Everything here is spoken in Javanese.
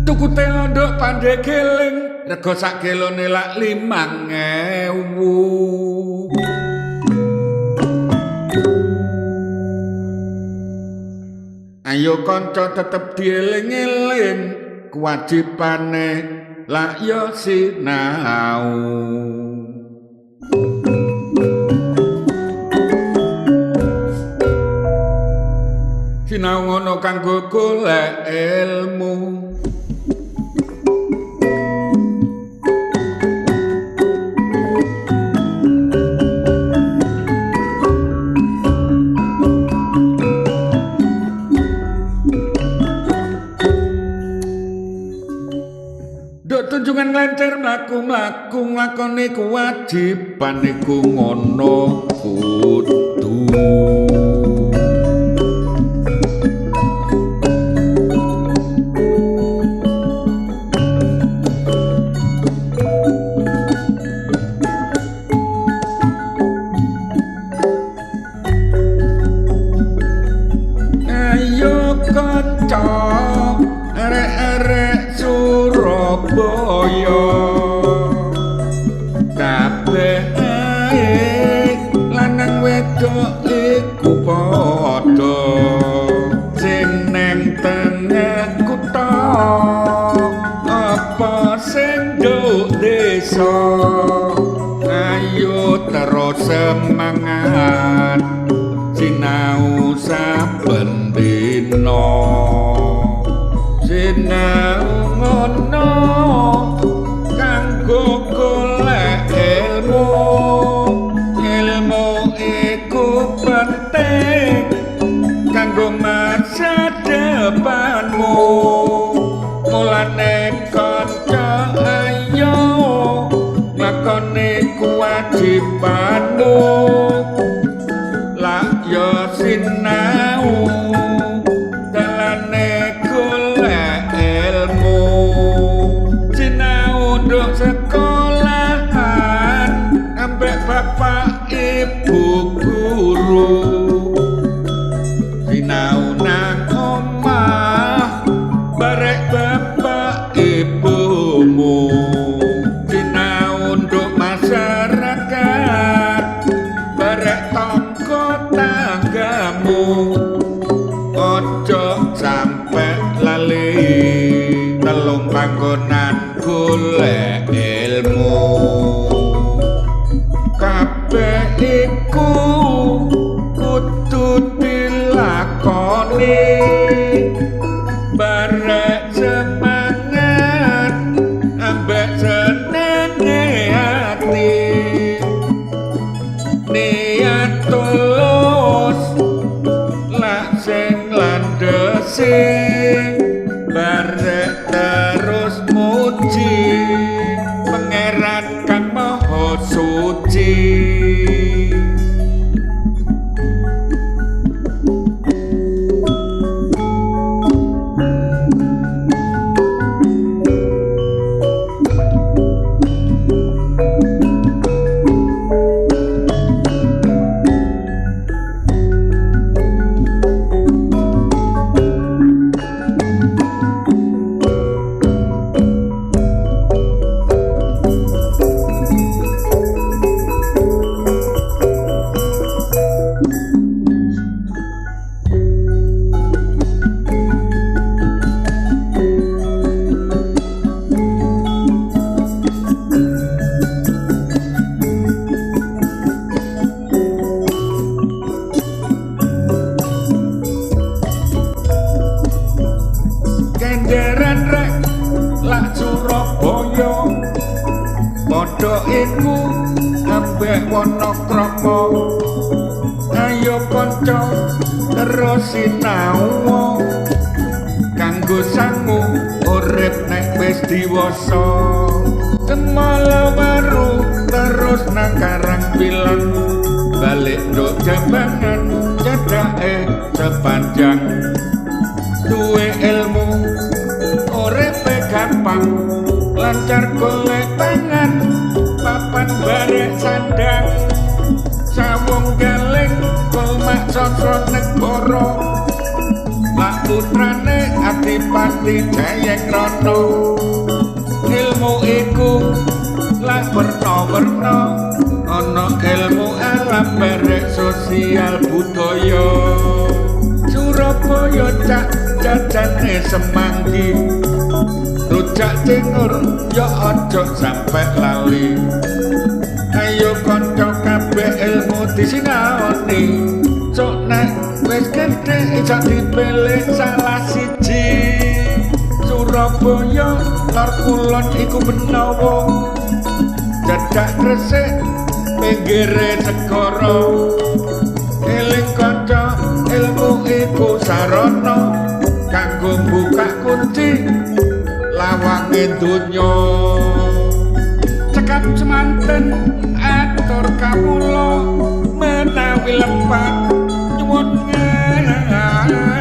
Tuku telo nduk Pandegeling, rega sak kilone lak 5.000. Ayo kanca tetep dieling-eling kewajibane lak yo sinau. Sinau ngono kanggo golek ilmu. Nduk Tunjungan nglencer mlaku-mlaku nglakoni kewajiban iku ngono kudu. Ayo kanca arek-arek Surabaya, kabeh ae lanang wedok iku padha, sing neng tengah kutha apa sing nduk desa. Ayo terus semangat sinau saben dina. Sinau ngono kanggo golek ilmu, ilmu iku penting kanggo masa depanmu. Mulane kanca ayo lakoni kewajibanmu, lak yo sinau dalane golek ilmu. Sinau nduk sekolahan ambek bapak ibu guru, sinau nang omah barek bapak ibumu, sinau nduk masyarakat barek tangga tanggamu. Ojo sampe lali telung panggonan golek ilmu. Kabeh iku kudu dilakoni barek semangat ambek senenge ati, niat tulus lak sing landhese, barek terus muji Pangeran kang Maha Suci. Kenderan rek lak Surabaya, padha iku ambek Wonokromo. Ayo kanca terus sinau kanggo sangu urip nek wis diwasa. Cemala Waru terus nang Karangpilang, balik nduk Jambangan cedhake sepanjang. Duwe ilmu golek pangan, papan barek sandang. Sawung galing kolmak sosro negara. Lak putrane Adipati Jayengrana. Ilmu iku lak werna-werna, ana ilmu alam barek sosial budaya. Surabaya cak jajane semanggi, rujak cingur ya aja sampe lali. Ayo kanca kabeh ilmu disinaoni, sok nek wis gedhe iso dipilih salah siji. Surabaya lor kulon iku menawa, cedhak Gresik pinggire segara. Eling kanca ilmu iku sarana kanggo buka kunci lawange donya. Cekap semanten atur kawula, menawi lepat nyuwun ngapura.